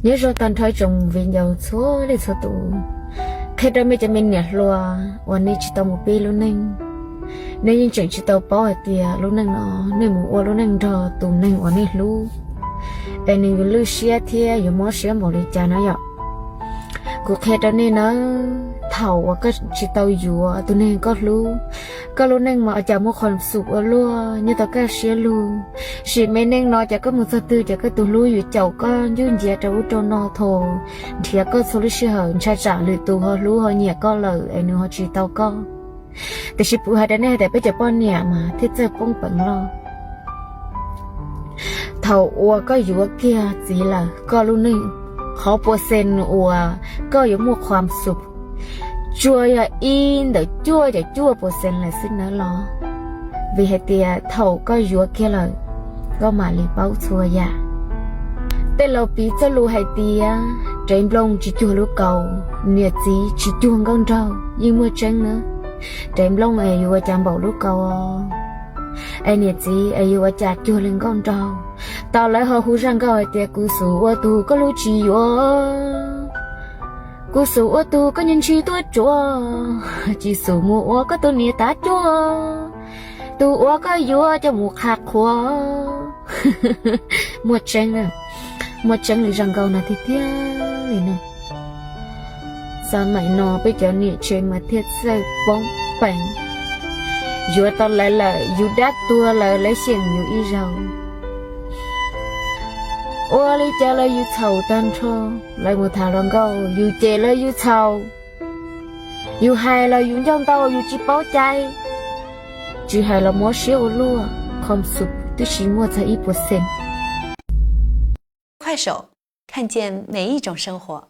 Nyob zoo tag nrho tsoom viv ncaus txhua leej txhua tus, qhia rau mej cov me niam hluas uas nej tsis tau mus pib lub neej, nej yeej tseem tsis tau paub hais tias lub neej no nej mus ua lub neej nrog tus neeg uas nej hlub, es nws yuav lwj siab thiab yuav mob siab npaum li cas na yom. Kuv qhia rau nej nawb, thaum uas koj tsis tau yuav tus neeg koj hlub, koj lub neej mas cas muaj qhuas xum ua luaj nyob tau kaj siab lug. Sim me neej no cas koj mus txog twg cas koj tus hlub yuav caum koj ncuj nciav rau ub rau no thaum nrhiav koj txhua lub sij hawm, ntshai tsam lwm tus ho hlub ho nyiam koj lawm es nws ho tsis tau koj. Tiam sis kuv hais rau nej hais tias peb cov poj niam mas thiaj txawj poob peev loj. Thaum uas koj yuav kiag txiv lawm, koj lub neej qhov pua xees uas koj yuav muaj qhuas xum tsuas yog ib ntawm cuaj caum cuaj pua xees lawm xwb nawb los. Vim hais tias thaum koj yuav kiag lawm, koj mam li paub txhua yam. Tej laus piv txoj lus hais tias rev nplooj tsis cuag lub kaus, niam txiv tsis cuag nkauj nraug, yeej muaj tseeb na. Rev nplooj es yuav ua cas npaum lub kaus, es niam txiv es yuav ua cas cuag li nkauj nraug. Tau lawv ho hu zaj nkauj hais tias kuv xum ua tus koj hlub tsis yuav, kuv xum ua tus koj nyiaj ntshis tuaj tsuav, tsis xum mus ua koj tus niam tav cuaj, tus uas koj yuav coj mus qha qhuav. Muaj tseeb, muaj tseeb li zaj nkauj no tiag tiag li na. Xav maim no peb cov niam tsev mas thiaj txawj poob peev. Yuav tau lawv lawm yus dab tuag lawv, lawv xyeem yus ib zaug. Ua li cas los yus txhaum tag nrho, lawv mus tham hluas nkauj yus cem los yus txhaum, yus hais los yus ncauj ntau yus tsis paub cai, tsis hais los mob siab ua luaj, qhov xum twb tsis muaj txog ib puas xees. 快手，看见每一种生活。